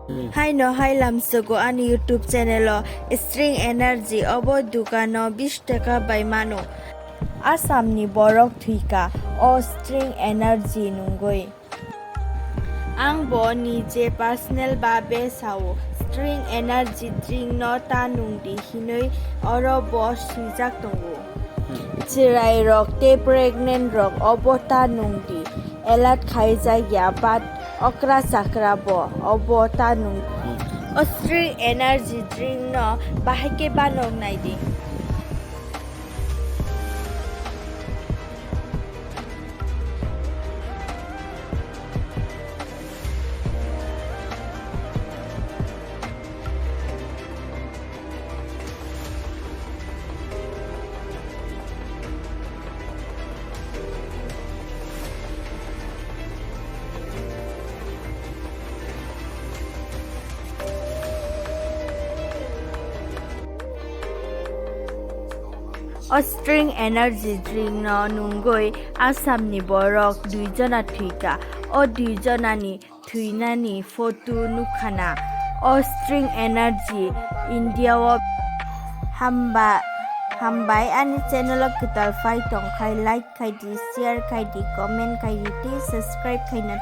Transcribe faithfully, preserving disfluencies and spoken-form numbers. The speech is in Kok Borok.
Haino hai lamsogo ani YouTube channel o String Energy obo dukano bish taka bai mano. Assam ni borok thwika o String Energy nungwi. Ang bo nije personal babe sao, String Energy drink no ta nungdi hinwi oro bo swijak tongo. Chwrai rok tei pregnant rok obo ta nungdi, alert khaijak ya, but okra chakra bo obo ta nungdi. O String Energy drink no bahai khe banok naidi. O String Energy drink no nungwi Assam ni borok dui jona thwika. O dui jona ni thwinani photo nukha na. O String Energy India o hamba, hambai ani channel o kwtal phai tongkhai like khai di, share khai di, comment khai di, tei subscribe khai na.